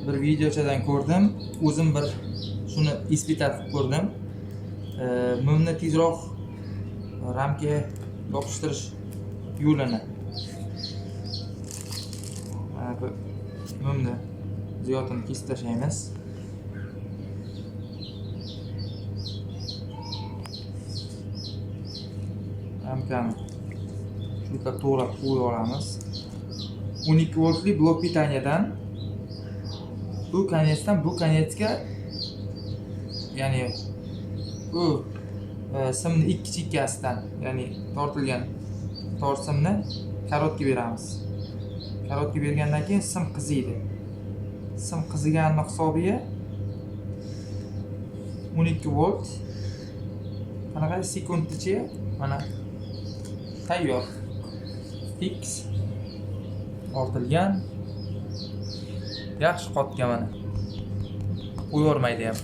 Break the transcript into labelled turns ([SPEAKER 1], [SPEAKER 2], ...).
[SPEAKER 1] Bir videochadan ko'rdim, o'zim bir shuni испытать qilib ko'rdim. Mumni tezroq ramkaga yopishtirish yo'lini. Mana bu mumni ziyotini kesib tashlaymiz. Ramkani shunday to'g'rab qo'yib olamiz. 12 voltli blok питания dan bu конец dan bu конец ga, ya'ni bu simni ikki chekkasidan, ya'ni tortilgan tor simni короткий beramiz. Короткий bergandan keyin sim qiziydi. Sim qiziganini hisobiga 12 volt qanaqa sekund ichida mana tayyor. Fix ortilgan. Yaxshi qotgan mana. Qo'yavermaydi ham.